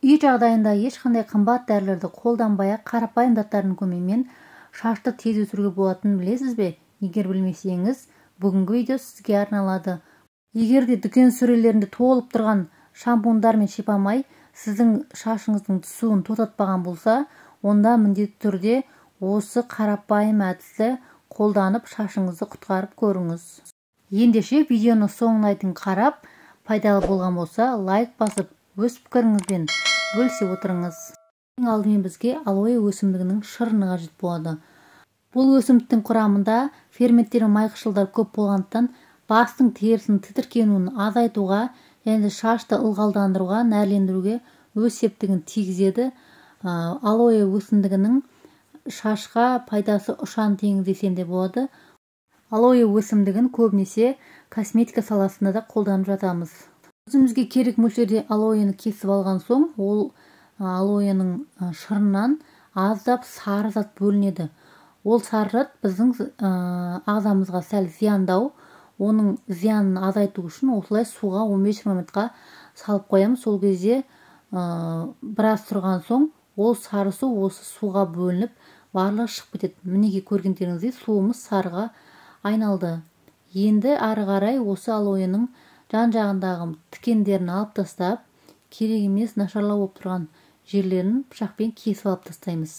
Үй жағдайында ешқандай қымбат дәрілерді қолданбай-ақ қарапайым заттардың көмегімен шашты тез өсіруге болатынын білесіз бе? Егер білмесеңіз, бүгінгі видео сізге арналады. Егер де дүкен сөрелерінде толып тұрған шампундар мен шипамай сіздің шашыңыздың түсуін тоқтатпаған болса, онда міндетті түрде осы қарапайым әдісті қолданып шашыңызды құтқарып көріңіз. Ендеше видеоны соңына дейін қарап, пайдалы болған болса, лайк басып, өз пікіріңізбен бөлісе отырыңыз. Ең алдымен бізге алоэ өсімдігінің шырыны қажет болады. Бұл өсімдіктің құрамында ферменттер мен майқышқылдар көп болғандықтан бастың терісінің тітіркенуін азайтуға және де шашты ылғалдандыруға, нәрлендіруге өз септігін тигізеді. Алоэ өсімдігінің шашқа пайдасы ұшан теңіз десем де болады. Алоэ өсімдігін көбінесе косметика саласында да қолданып жатамыз. Өзімізге керек мөлшерде алоэны кесіп алған соң, ол алоэның шырынан аздап сары зат бөлінеді. Ол сары зат біздің ағзамызға сәл зияндау. Оның зиянын азайту үшін осылай суға 15-20 минутқа салып қоямыз. Сол кезде біраз тұрған соң ол сары су осы суға бөлініп, барлығы шығып кетеді. Мінекей көргендеріңіздей суымыз сарыға айналды. Енді ары қарай осы алоэның жан-жағындағы тікендерін алып тастап, керек емес нашарлау болып тұрған жерлерін пышақпен кесіп алып тастаймыз.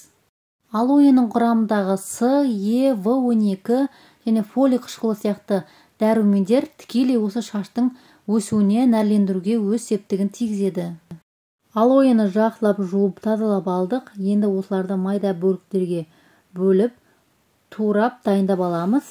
Алоэның құрамындағы С, Е, В 12 және фолий қышқылы сияқты дәрумендер тікелей осы шаштың өсуіне, нәрлендіруге өз септігін тигізеді. Алоэны жақсылап жуып тазалап алдық. Енді осыларды майда бөліктерге бөліп, турап дайындап аламыз.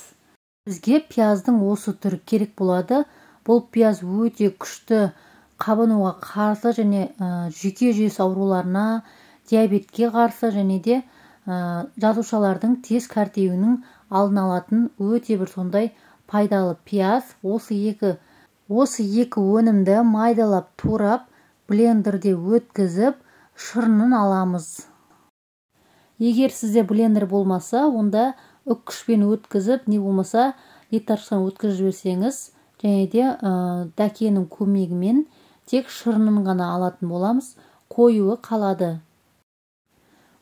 Бізге пияздың осы түрі керек болады. Бұл пияз өте күшті қабынуға қарсы және жүйке жүйесі ауруларына, диабетке қарсы және де жасушалардың тез кәртеюінің алдын алатын өте бір сондай пайдалы пияз. Осы екі өнімді майдалап турап, блендерде өткізіп, шырынын аламыз. Егер сізде блендер болмаса, онда үккішпен өткізіп, не болмаса ет тартқыштан өткізіп жіберсеңіз, және де дәкенің көмегімен тек шырынын ғана алатын боламыз, қоюы қалады.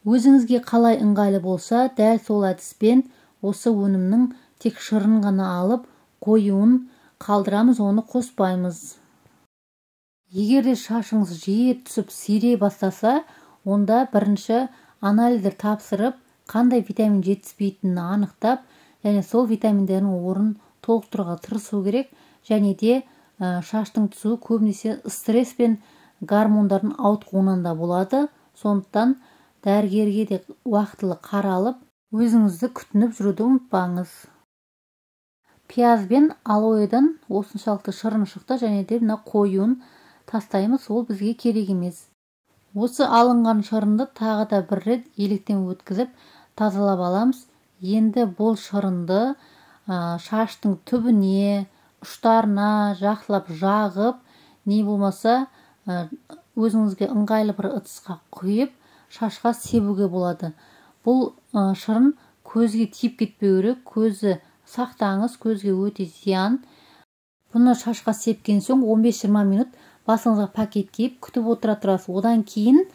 Өзіңізге қалай ыңғайлы болса, дәл сол әдіспен осы өнімнің тек шырынын ғана алып, қоюын қалдырамыз, оны қоспаймыз. Егер де шашыңыз жиі түсіп сирей бастаса, онда бірінші анализдер тапсырып, қандай витамин жетіспейтінін анықтап, және сол витаминдердің орнын толықтыруға тырысу керек. Және де шаштың түсуі көбінесе стресс пен гормондардың ауытқуынан да болады. Сондықтан дәрігерге де уақытылы қаралып, өзіңізді күтініп жүруді ұмытпаңыз. Пияз бен алоэдан осыншалықты шырын шықты, және де мына қоюын тастаймыз, ол бізге керек емес. Осы алынған шырынды тағы да бір рет електен өткізіп тазалап аламыз. Енді бұл шырынды шаштың түбіне, ұштарына жақсылап жағып, не болмаса өзіңізге ыңғайлы бір ыдысқа құйып, шашқа себуге болады. Бұл шырын көзге тиіп кетпеу керек, көзі сақтаңыз, көзге өте зиян. Бұны шашқа сепкен соң 15-20 минут басыңызға пакет киіп күтіп отыра тұрасыз. Одан кейін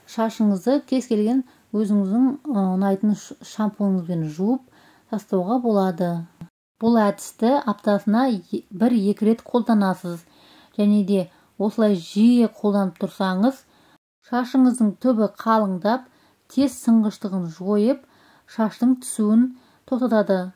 шашыңызды кез келген өзіңіздің ұнайтын шампуныңызбен жуып тастауға болады. Бұл әдісті аптасына 1-2 рет қолданасыз. Және де осылай жиі қолданып тұрсаңыз, шашыңыздың түбі қалыңдап, тез сынғыштығын жойып, шаштың түсуін тоқтатады.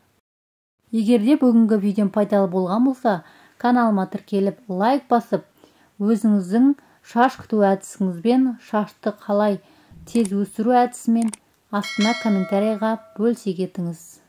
Егер де бүгінгі видеом пайдалы болған болса, каналыма тіркеліп, лайк басып, өзіңіздің шаш күту әдісіңізбен, шашты қалай тез өсіру әдісімен астына комментарийға бөлісе кетіңіз.